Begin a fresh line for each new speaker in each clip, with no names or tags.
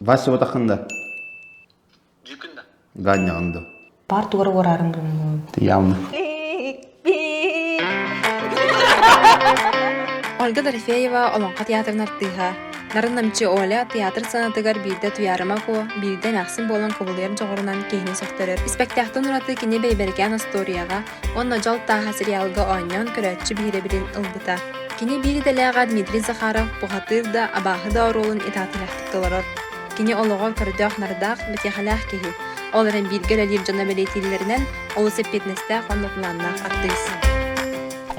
Вася отаххын да?
Дьүкүн да?
Гаанньаҕын да?
Паар тугара уораарым гынным.
Явно.
Ольга Дорофеева Олоҥхо театрын артыыһа, нарын-намчы Оля театр сыанатыгар биирдэ Туйаарыма Куо, биирдэ эмээхсин буолан кубулуйар дьоҕурунан киһини сөхтөрөр. Испэктээхтэн ураты кини Бэйбэрикээн остуоруйаҕа уонна Дьол тааһа сериалга оонньоон көрөөччү биһирэбилин ылбыта. Кини биир идэлээҕэ Дмитрий Захаров бухатыыр да, абааһы да оруолун итаатилэхтик толорор. Кини олоҕор көрдөөх-нардаах, бэтиэхэлээх киһи. Ол эрэн бииргэ үлэлиир дьоно бэлиэтииллэринэн, олус эппиэтинэстээх уонна былааннаах артыыс.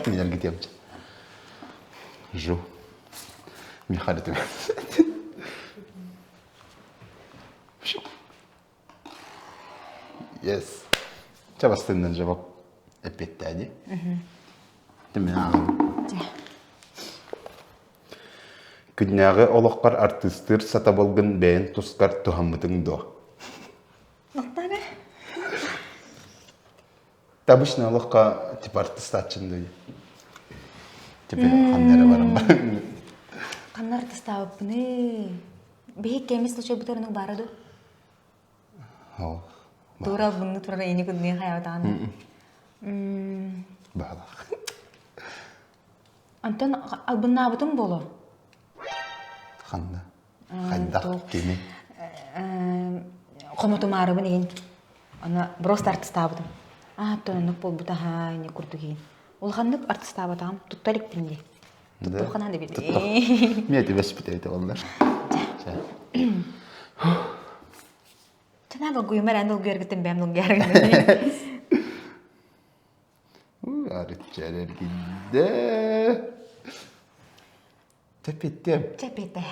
Минэргитиэм. Жу. Михаил Yes. Чэ бастыҥнан жабап эппиэттээ дии. Мин ааҕабын. Күннээҕи олоххор артыыстыыр сатабылгын бэйэн тускар туһаммытыҥ дуо?
Алтаана.
Обычно олоххо типа артыстааччын дуу? Типа ханна эрэ баран баран.
Ханна артыстаабыппыный? Биһик кэмис случай бутарынук баара дуу? Тура албынны турар ини күннүү хайабатаҕын.
Баалаах.
Антон албыннаабытым боло.
Ханна? Хайдах кими?
Хомотумаарыбын иһин. Аны просто артыстаабытым. Аа, тоннук буолбута аhaa, ини курдук иһин. Улаханнык артыстаабатаҕым, тутта иликпин дии. Туттуоххана да били.
Миэ түбэспит эбит оллар.
Чана долгуйума эрэн долгуйаргыттан бэйэм долгуйаргын.
Арыччарэргидде. Тэпиттем.
Тэпите.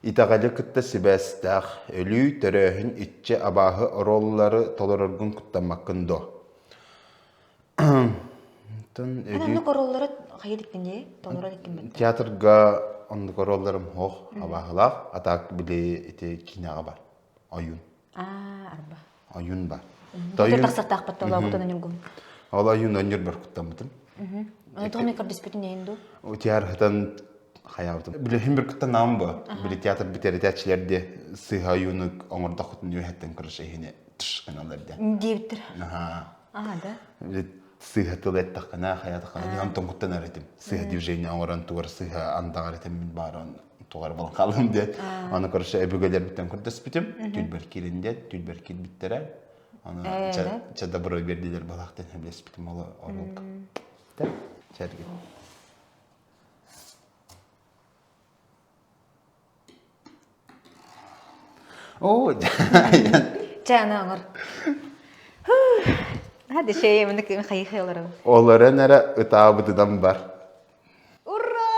Итэҕэли кытта сибээстээх, өлүү, төрөөһүн, иччи, абааһы оруоллары толороргун куттаммаккын дуо? Онтон
Эн
өлүү
оннук оруоллары хайа иликпин дии, толоро иликкин бэтте.
театрга оннук оруолларым суох, абааһылаах, а так били ити киинэҕэ бар, ойуун.
Аа, арба.
Ойуун бар.
Тойун тахсартаахпат толообутун оньургун.
Ол ойуун оньурбар куттаммытым.
Оны тугун көрдөспүтүн иһин дуу?
Театртан хайаабытым. Билэһин бір куттанаам бу. Били театр бүтэритээччилэр де сыыһа ойууну оҥордоххутун үөһэттэн көрөш иһини тыш гыналар де.
Диэбиттэр.
Аха.
Аа да.
Били сыыһа тыл эттэххинэ хайаатаххына онтон куттанар этим. Сыыһа движение оҥорон тугар сыыһа андаҕар этим мин бааран тугар булан хаалым диэн. Аны короче өбүгэлэрбиттэн көрдөспүтүм. Түлбэр киирин диэн, түлбэр киирбиттэрэ. Аны чэ добро биэрдилэр балахтан сөбүлэспитим ол оруолга. Чэрги. Оо,
Чэ, аны оҥор. Hadi şey, мындык хайы олорабын.
Олорон эрэ ытаабытынан бар.
Ура!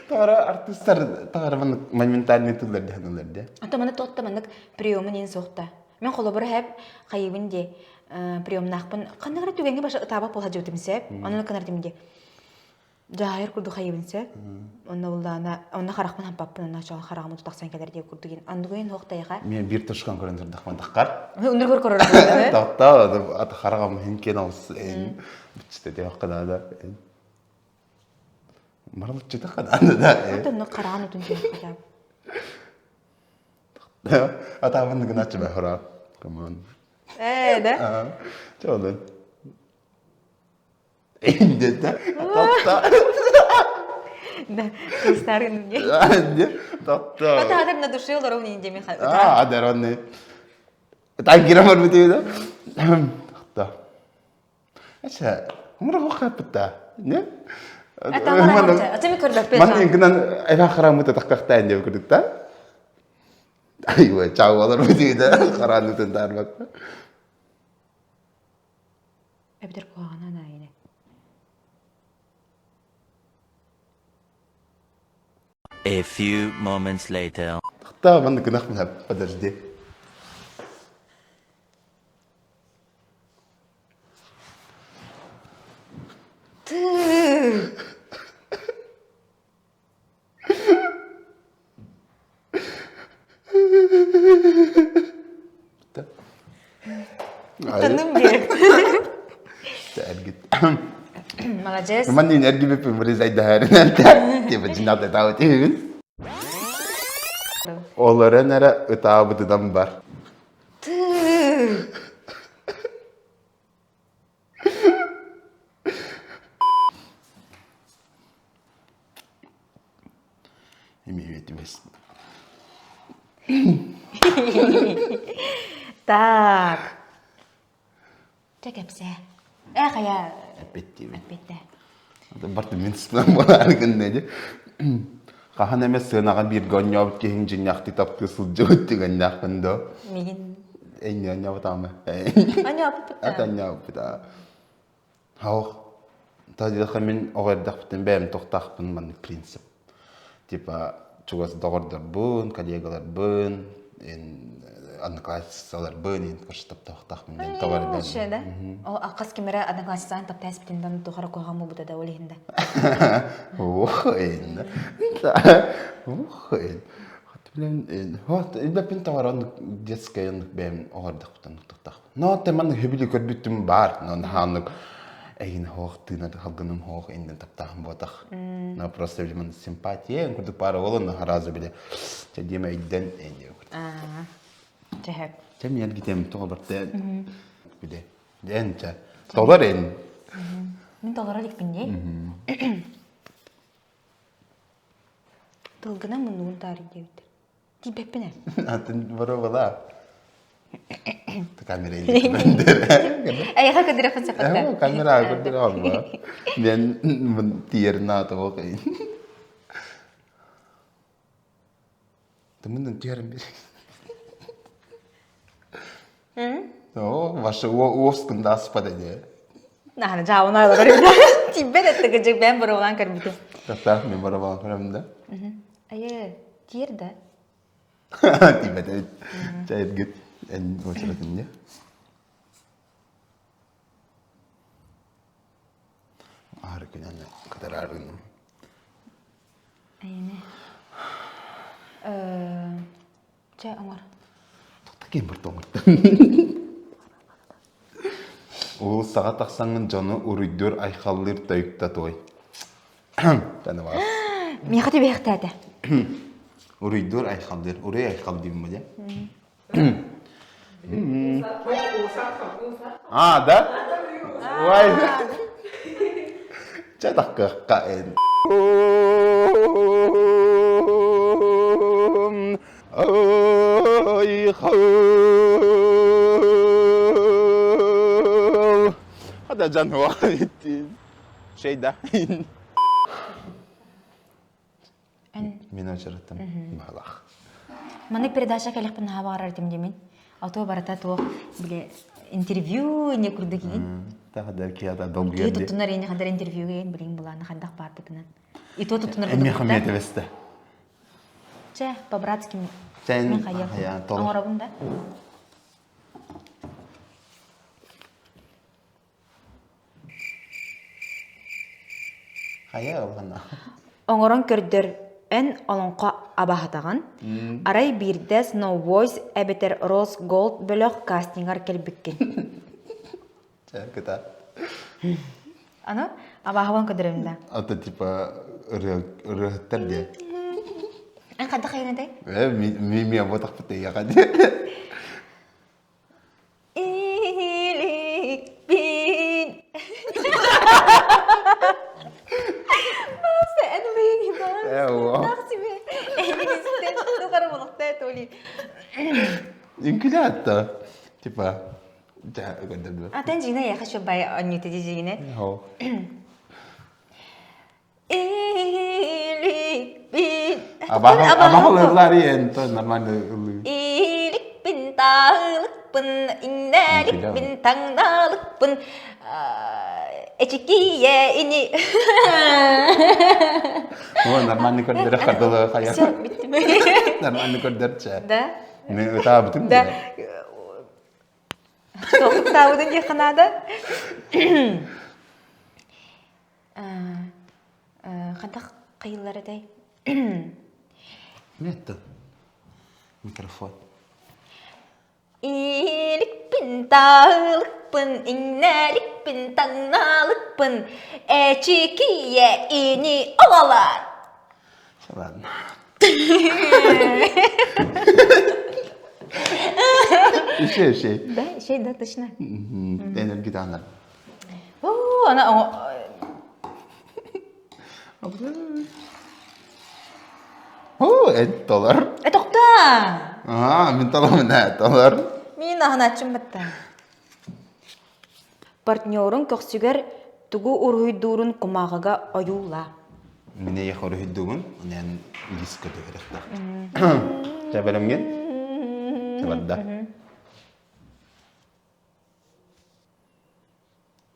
Таара артыыстар таара маннык моментальный тыллар дэһэн ылар дэ.
Ата маны тотта маннык приемын иин суохта. Мен холобур хэп хайыбын де приемнаахпын ханнык эрэ түгэҥҥэ баша ытаабат буола дьыбытым сеп. Онон кынар де. Дьаһайар курдук хайыбын сөп. Онно буллаана онно харахпын хампаппын онно чоҕон хараҕым тахсан кэлэр диye курдук андугайын хоох тайха.
Мен бир тушкан көрөн турдахман тахкар.
Унdur көр көрөр.
Тахта ата хараҕым хин кен олс эн бичте де хакада Марылыччыта хадааны да.
Ата онно хараҕын утун түһэ
Атаабын гыначчы бэ хора. Come on.
Ээ да.
Чолун. Индете. Тотта.
Да, кыстарын не.
Тотта.
Ата хатыр на душе олору не деме
А, адеронны. Тангира марбытыда. Тотта. Эчэ, умра хаппыта. Не?
Ата көрбөппүн.
Ман инкынан эва харамыта тахтахтаан деп курдукта. Айва, чаалар бутыда харанытын тарбакка.
Эбитер куһаҕана айны.
A few moments later.
Тахта маннык гынах подожди.
Ты! Таным диye.
Эргит.
Маладьыас.
Маннин эргибиппин вырезайдаһарынан типа жинат ытаабыт үһүбүн. Олорон эрэ ытаабытынан бар.
Тыы.
Эмиэ
Так. Чэ кэпсээ. Ээ хайа
Эппиттиибин.
эппиттэ.
Барты мин сынан буолаары гынна дии. Хаһан эмэ сыанаҕа бииргэ оонньообут киһиҥ дьиҥнээхтик таптыы сылдьыбыт түгэннээхпин дуо?
Мигин.
Эйни оонньообутаама.
Оонньообуппут
Ат оонньообуппут аа. Ох, Та мин оҕо эрдэхпиттэн бэйэм тохтаахпын маннык принцип. Типа чугас доҕордорбун, коллегаларбын, одноклассницаларбын ин короче таптаахтаахпын диэн тоҕо эрэ
Вообще, да? Ол хас ким эрэ одноклассницаҕын таптаспитин тухары куһаҕан буолбута да ол иһин да.
Ох, ин. Ох, ин. Билэн, вот, илбэппин тоҕо оннук детскай оннук бэйэм оҕо эрдэхпиттэн тохтаахпын. Но те маннык хөбүлүү көрбүттүм баар. Но наһааннык эйин хоох тыына халгыным хоох иннин таптааһын буотах. Но просто билимин симпатия курдук пара болон харазы биле. Чэ диэм өйден эйне курдук.
Чэһэп.
Чэ мен гитем тоҕо барта биле. Дэн чэ. Толор эн.
Мин толоро иликпин дии. Тылгынан муннугун таарый диэбиттэр. Тиийбэппин ээ.
Атын боруобалаа. Камера
Эйиэхэ көрдөрөхпүн сөп
Камера көрдөрө алба. Мен мун тиерин аата окей. Тымынын тиэрин бир. О, ваша уоскунда аспада де.
Наһана жаабын айлар Тиийбэт эттэ бэм боруобалаан көрбүтүм.
Тахтаах мен боруобалаан көрөм да.
Айы, тиер да.
Тиийбэт эбит. Чайыргыт эн очеретинне. Аары күнэн кытарааргын.
Айыны. Чэ, оҥор.
Таким бір тоҥыртан. Уулуссаҕа тахсаҥҥын дьону уруйдуур айхаллыыр тойукта туой. Таныбаас.
Миэхэ түбэһэхтээтэ.
Уруйдуур айхаллыыр. Уруй айхал диибин дьэ. А, да? Ой. Чэ таккыахха эн. Айхал. Хата жан Шейда. Мин очереттим баһылаах.
Маннык передача кэлэхпин наһаа баҕарар этим димин. А то барыта туох бile интервью не курдук игин.
Тахадар киһи долгуйар
Киһи туттунар ини хандар интервьюга ен билин булааны хандах баарбытынан. И то туттунар
Эмми хамия тебесте.
Чэ, по-братски
Сен
мен хайа. Оҥоробун да.
Хайа ылана.
Оҥорон көрдөр, эн олоҥхо абаһатаҕын. Арай биирдэ Snow Voice эбэтэр Rose Gold бөлөх кастингар кэлбиккин.
Чэ, кытаат.
Аны абааһыбан көрдөрөбүн да.
Ата типа ырыаһыттар диэ.
Эн хайдах хайынатай?
Э, ми ми аботахпыт эйиэхэ диэ.
Иликпин. Бааса эн улуйун
Э,
Тахсибе. Эйигин тухары болохтой толи.
Үҥкүлэ Типа,
А тен жигине яха шо бай анюте жигине.
Хо.
Иликпин.
Абаһалырлар иэн нормально ылыы.
Иликпин таалыкпын, иннэликпин таҥналыкпын, эчикие ини.
О, нормально көрдөрө хардылы хая.
Все, биттим.
Нормально көрдөрчө.
Да.
Мен ытаабытым
Да. Толуктаабытын диэххэ наада. Хантах хайыллар этэй?
Нет, микрофон.
Иликпин. Таалыкпын, иҥнэликпин, таҥналыкпын, эчикийэ ини оҕолор.
Ладно. Еще, еще.
Да, еще, да, точно.
Энергетанар.
Оо, она
Оо, эт толор.
Э, тоқта!
Аа, мин толамын ээ, толор.
Мин аһынааччым батта. Партнерун көхсүгэр тугу уруһуйдуурун кумааҕыга ойуулаа.
Мин эйиэхэ уруһуйдуубун, онон лист көтүһүрэхтэх. Чэ, бэлэмҥин? Барда.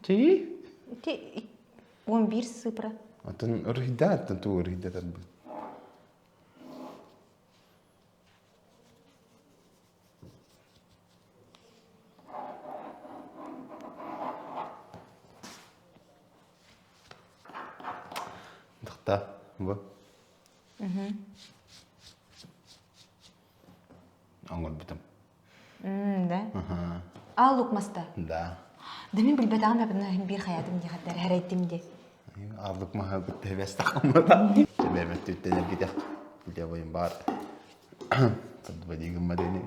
Ти?
Ти 11 сыпра.
Атын уруһуйдаа, атын тугу уруһуйдатарбын. Тохта, бу. Оҥорбутум.
Да? Аал лук маста?
Да.
Да мин билбэтэҕим эбин биир хаятым дии хаттар хэрэйдим дии.
Ааллык маһа кытта бэс тахаммыта. Бэмэт түттэнэргитэх левойым бар. Садбадигым мадени.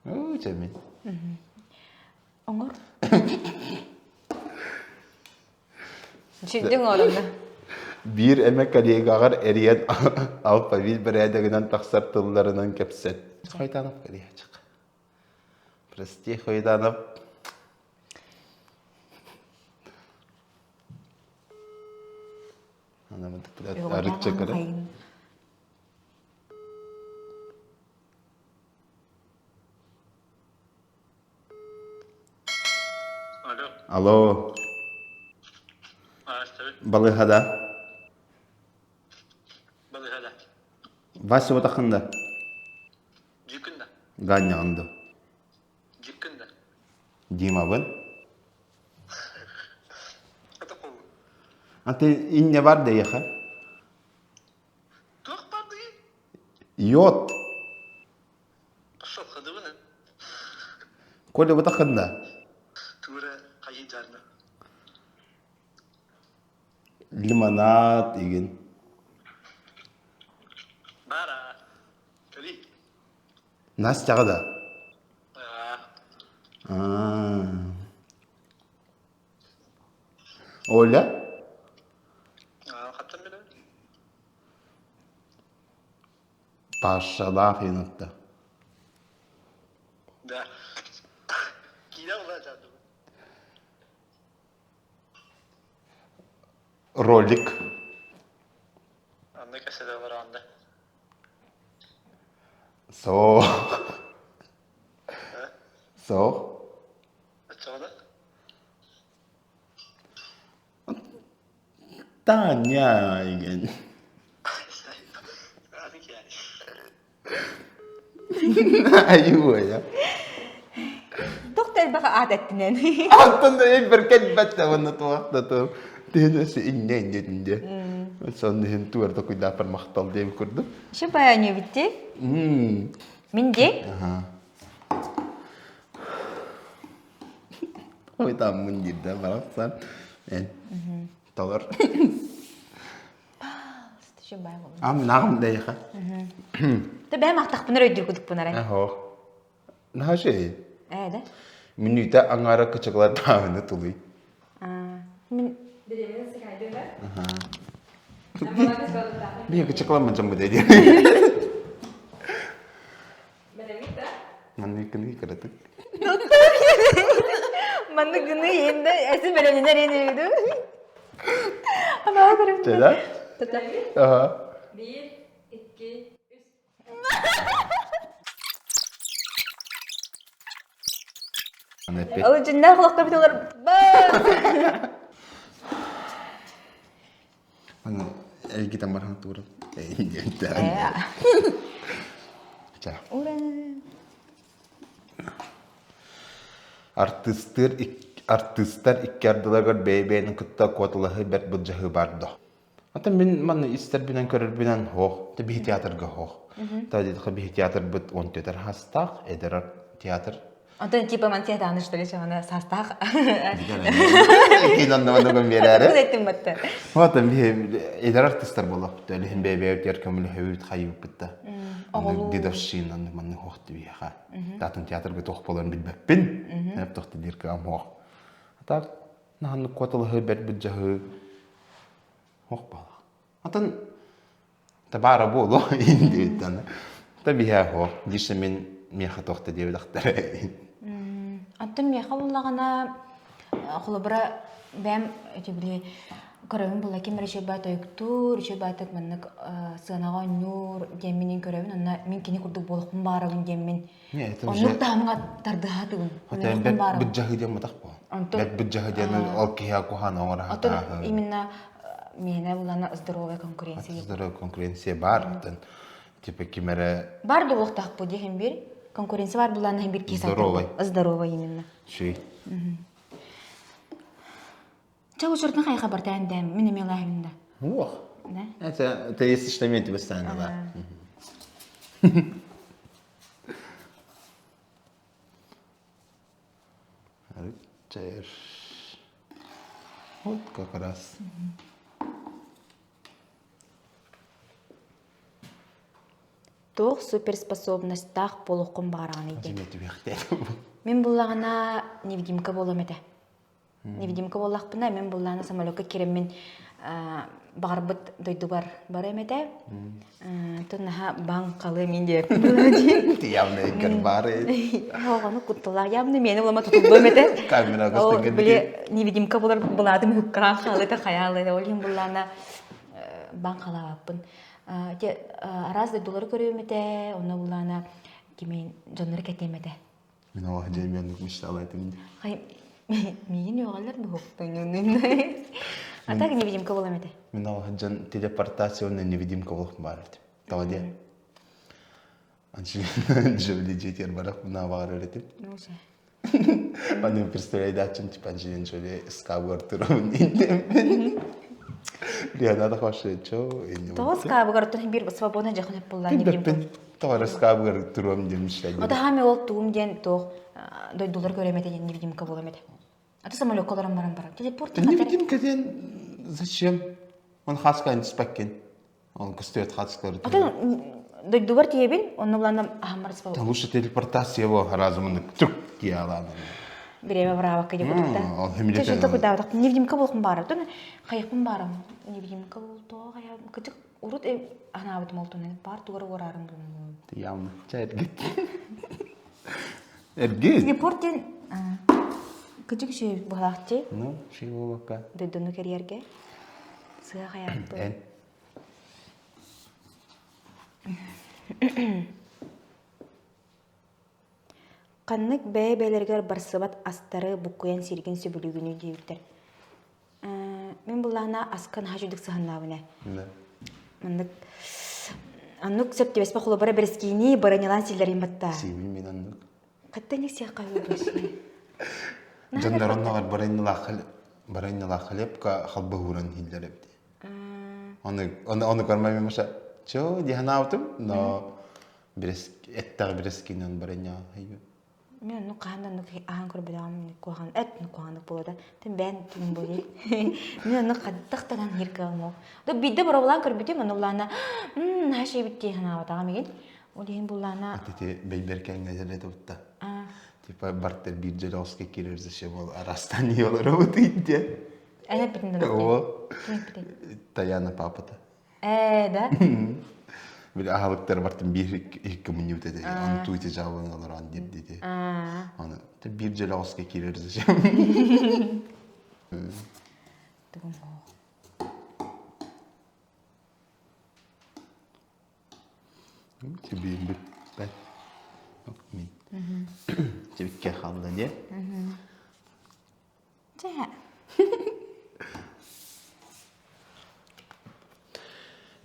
Уу, чэмин.
Оҥор. Чүйдүҥ оронно.
Биир эмэ коллегаҕар эрийэн алфавит бэрээдэгинэн тахсар тылларынан кэпсэт. Хойтанов кэлиэчик. Прости, Хойтанов. Арычча кыра.
Алло.
Алло. Балыыһада.
Балыыһада.
Вася утахында.
Дьүкүн да.
Гаанньаҕын да.
Дьүкүн да.
Димабын. А ты инне бар да ехе?
Туох бардыы?
Йод.
Сылхыдыбын.
Коля утахында.
Тура хайы жарна.
Лимонад игин.
Бара. Кали.
Настяҕа да? Аа. Оля?
Хаттан билэбин.
Пашалаах инатта.
Да. Киинэ улаатаадым.
Ролик.
Анны кэсэдэ бараанда.
Со. Со.
Оччоҕуна?
Таня игин. Айуоя.
Туох да элбэх аат эттинэн.
Антон да эй кэлбэт уонна туох да тыл. Тиһин өссө инньэ инньэ инньэ. Сон иһин туорда куйдааппар махтал диэбит курдук.
Еще баяню битти. Мин ди.
Ага. Ой, там мын диирдэ барахсан. Эн. Толор. Ам наҕым дэйха.
Тэ бэйэм ахтахпынар өйдүүр кудукпун арай.
Ахо. Наһаа
Ээ да.
Мүнүүтэ аҥаара кычыкылатааһыны тулуй.
Мин
Биһи кычыкыламмын дьоммут диэн. Маннык гыныы кыратык.
Маннык гыныы иһинде эсин бэлэмнэнэр иһин үйдү. Анаа көрөм.
Чэда? Аха.
Биир, икки, үс.
Ол дьиннээх олохто бит олар
Аны эргитэн баран тууран.
Ура!
Артыыстыыр артыыстар икки ардыларыгар бэйэ-бэйэни кытта куоталаһыы бэрт былдьаһыы бар дуо? Ата мин манна истэрбинэн көрөрбүнэн хоох, те биһи театрга хоох. Та диэтэххэ биһи театрбыт он төтөр хастаах, эдэр театр.
Онтон типа ман театраны что ли чамана састаах.
Кин онно биэрээри.
Эттим батта.
Вот биһи эдэр артистар буоллахпыт. Өлүһүн бэйбэйбитигэр көмөлөһөбүт хайыыппыт да. Дедовщина манны хоох тибиэхэ. Татын театрга туох буоларын билбэппин. Эп тохты диир кыам хоох. Так наһаннык куоталаһыы бэрт былдьаһыы ох баалах. Атын табаара буолуо индиэттэн. Та биһээ хоох дише мин миэхэ туохта диэбэтэхтэрэ.
Антон миэхэ буллаҕына холобура бэм ити били көрөбүн була ким эрэ баат ойуктуур, үчүгэй баатык маннык сыанаҕа оонньуур диэммин көрөбүн, онно мин кини курдук буолуохпун баарабын диэммин Оннук таһымҥа тардыһаатыгын.
Бэт быдьаһыы диэн матах бу. Бэт быдьаһыы диэн ол киһи куһаан оҥоро
Оттон именно миэнэ булана здоровая конкуренция.
Здоровая конкуренция бар. Оттон типа ким эрэ
Бар да буолуохтаах бу диэхин бир. Конкуренция бар булана бир киһи
Здоровый.
Здоровый именно.
Шүй.
Ча учуртун хайха бартаан дэм мин эмиэ лаһыбын да.
Уох.
Да?
Это это если что мен тебе стану, да. Вот как раз.
Туох суперспособностаах буолуоххун баҕараҕыный диэн. Мин буллаҕына невидимка буолуом этэ. Невидимка буоллахпына, мин буллаана самолекка киирэммин баҕарбыт дойдубар барыам этэ. Тон наһаа баҥ халыам мин диэппин
Ты явно бары.
Оҕону кутталаах явно миэнэ улама тутуллуом этэ.
Камера
Били невидимка булар былаатым хыккаан хаалыта хайаалыта ол иһин буллаана баҥ халаабаппын. Те араас дойдулары көрүөм этэ, онно буллаана кимин дьоннору кэтиэм этэ.
Мин ол дьэ мечтала этим.
Хай миигин үөҕэллэр быһыктаҥын. А так невидимка буолам этэ.
Мин ол дьон телепортация уонна невидимка буолуох баар этим. Тоҕо диэн? Анджелина Джоли дьиэтигэр барах мына баҕарар этим.
Ну все.
Аны представляйдааччым типа Анджелина Джоли ыскаабыгар турабын иннеммин. Леонардо Хошечо.
Тоҕо ыскаабыгар оттон биир свободно дьахын эп буллаа невидимка.
Тоҕо ыскаабыгар туруом диэн мечтайдым.
Отаһаами ол тугум диэн туох дойдулар көрөм этэ диэн невидимка буолам этэ. А то самолекка олорон баран баран. Телепорт
Невидимка диэн зачем? Он хаска инспеккин. Он көстүөт хаскар.
Атын дойдубар тиийэбин, онно буланна аһаммар
Да лучше телепортация его разумный тук диалан.
Биреме браво кыйы кутукта.
Ол хемиле.
Чөчө кудаабатах невидимка болохун баара. Тон хайыппын баарам. Невидимка болтоо хайа кычык урут анаабытым олтун бар тугар уораарым булмун.
Явно. Чай эргит. Эргит.
Телепорт диэн кычык шүй буһалаахчы.
Ну, шүй буолбакка.
Дойдуну кэрийэргэ. Сыа хайааппын.
Эн.
Ханнык бэйэ-бэйэлэригэр барсыбат астары буккуйан сииргин сөбүлүүгүнүй диэбиттэр. Мин буллаҕына аска наһаа үчүгдүк сыһаннаабын ээ. Маннык оннук сөп түбэспэ холобура бэрэскиини бронялаан силлэрин батта.
Сиибин мин оннук.
Хаттан сиэххэ үһү
Дьоннор онноҕор баранньалаах хлебка халбаһууран иһиллэр эбит. Ону ону көрмөм маша чё диһанаабытым, но бирес эттэҕ бирескинэн баранньа
Мен онну хаһан да оннук аһаан көрбөтөҕүм куһаҕан эт куһаҕаннык буолуо да тэн бэйэн тум буолуй мен онну хаддах даҕаны иһир кыаҕым суох да биирдэ боруобалаан көрбүтүм ону буллаана наһаа шиэбит дии санаабатаҕым игин ол иһин буллаана
Ити бэйбэркээҥҥэ дьэлэтэ бутта типа бартер биир дьөлөҕүскэ киирэр зачем ол арастан олоробут диэн
эн эппитин да
Оо Таяна папата
Ээ, да?
Били аһылыктар бартын биир икки мунньубут этэ. Аны туйте жаабын олорон диир диэти. Аны биир дьөлөҕүскэ киирэр зачем?
Тугум
Тибиин бүппэт. Мин. Тибикке хаалла диэ.
Чэ.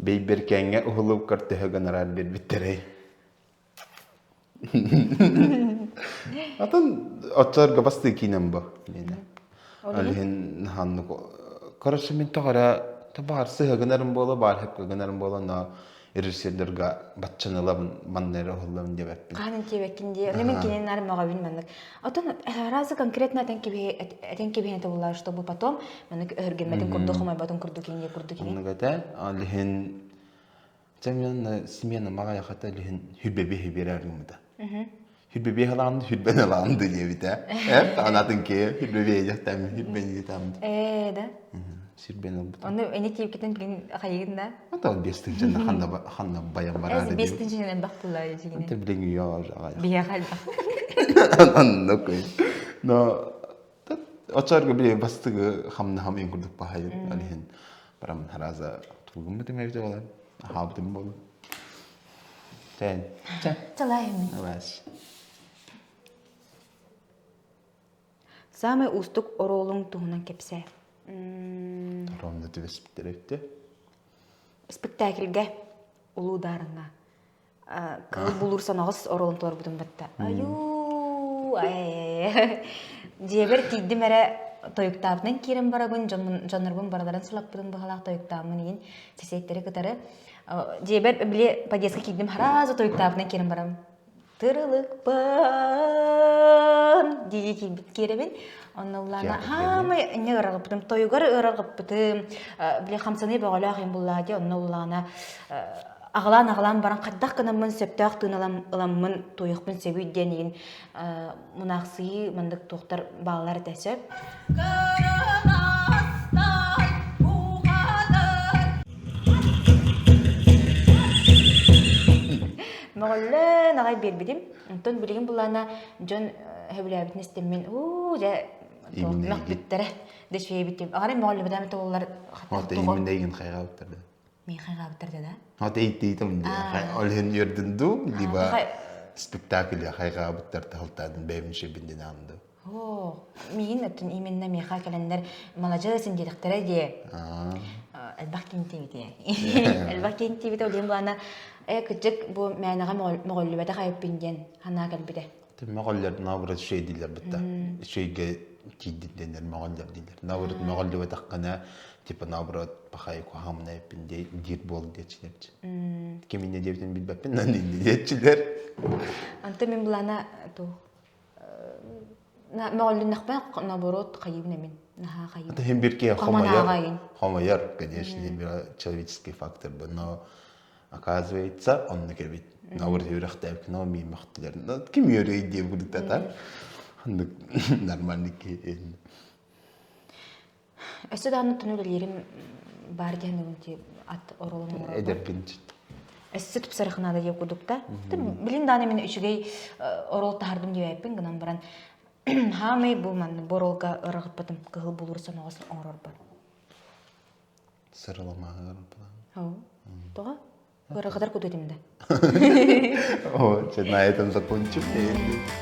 Бэйбэркээҥҥэ уһулук төһө гонорар биэрбиттэрэй? Атын оччолорго бастыы киинэм бу. Ол иһин ханнык короче мин тоҕо эрэ. Баар сыһа гынарым буола, баар хэпкэ гынарым буола, но режиссердерга баччаны ылабын, манна эрэ уһуллабын диэбэппин.
Хаһан тиэбэккин дии. Ону мин кинини наар мөҕөбүн маннык. Отон разы конкретно этэн кэбиһи этэн кэбиһэн этэ буллар, чтобы потом маннык өһүргэммэтин курдук, хомойботун курдук инье курдук ини.
Оннук этэ. Ол иһин Дьэ мен смена маҕайахата илиһин хүрбэбиэһи биэрээр гыммыта. Хүрбэбиэһ ылаан хүрбэн ылаан диэбитэ. Э, анатын ке хүрбэбиэһ дьахтам хүрбэн диэтам.
Ээ да.
Сүрбэн ылбыта.
Ону эни тиэпкитин билин хайыгын да?
Ата ол 5 тыһыынчанна ханна ханна баян бараары.
5 тыһыынчанан элбэх буллар дьигини.
Anta билин үйө аҕай.
Биһиэхэ элбэх.
Оннук. Но оччорго били бастыгы хамнаһам ин курдук баһайын алиһин барам хараза тугуммутум эбите болан аһаабытым болун. Тэн.
Чалайым.
Абас.
Самый уустук оруолуҥ туһунан кэпсээ.
Ровно түбэспиттэр эбитте.
Спектакльгэ Улуу Даарыҥҥа кыыл булуур соноҕос оруолун толорбутум батта. Айуу, дьиэбэр тиийдим эрэ тойуктаабытынан киирэн барабын, дьоннорбун барыларын сылаппытым быһалаах тойуктааммын иин сэсиэттэри кытары. Дьиэбэр били подъездка киирдим, сразу тойуктаабытынан киирэн барабын. Тырылыкпын дии киирбит киирэбин. Онно улаана хаамай инне ыараргыппытым, тойугар ыараргыппытым, били хамсаныы бөҕөлөөх им буллаа дии, онно улаана аҕалаан-аҕалаан баран хайдах гынаммын сөптөөх тыын ыламмын туойуохпун сөбүй диэн иин мунаахсыйыы маннык туохтар бааллар этэ сөп. Мөҕүллэн аҕай биэрбитим. Онтон билигин булаана дьон сөбүлээбитин истэммин уу дьэ мөхпүттэрэ дэшвейбитим. Аҕарай мөҕүллүбэтээм тобуллар.
Ота именно эйигин хайҕаабыттар да.
Мин хайҕаабыттар да да?
Ота ийтиитим Ол иһин үөрдүн дуу, либо спектакль хайҕаабыттар таһылтаатын бэйэбин шебин динаам дуу.
Оо, миин өттүн именно миэхэ кэлэннэр маладьыас диэтэхтэрэ дии. Элбэх киинтиибитэ. Элбэх киинтиибитэ ол иһин былаана э кырдьык бу мээнэҕэ мөҕүллүбэтэх айыппын диэн санаа кэлбитэ.
Мөҕөллөр наоборот үчүгэй дииллэр бытта. Үчүгэйгэ тиийдин диэннэр мөҕөллөр дииллэр. Наоборот мөҕүллүбэтэххинэ типа наоборот пахай куһаҕаммын айыппын диир буол диэччилэр. Ким инньэ диэбитин билбэппин, нан инньэ диэччилэр.
Онтон мин былаана ту мөҕүллүннэхпинэ наоборот хайыыбын эмин наһаа хайыыбын.
Это хим бир киһи хомойор, хомойор, конечно, бир человеческий фактор бы, но оказывается, оннук эбит. Наоборот, үөрэхтээбит, но миимэхтилэр. Ким үөрэй диye бурдата. Оннук нормальный киһи.
Өссө даҕаны түнү үлэлиирим баар диэн ат оруолун оҥорорбор.
Эдэрбин
Өссө тупсарыах наада диye курдук да. Билин даҕаны мин үчүгэй оруол таһардым диэбэппин гынан баран хаамай бу манна бу оруолга ырыгыппытым кыһыл булуур соноҕос оҥорорбор.
Сырыламаһыгар
Оо. Тоҕо? Ырыгытар куту этим да.
О, на этом закончим.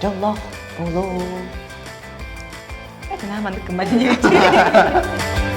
Дьоллоох буолуу. Это нам маннык кыммат диэбит.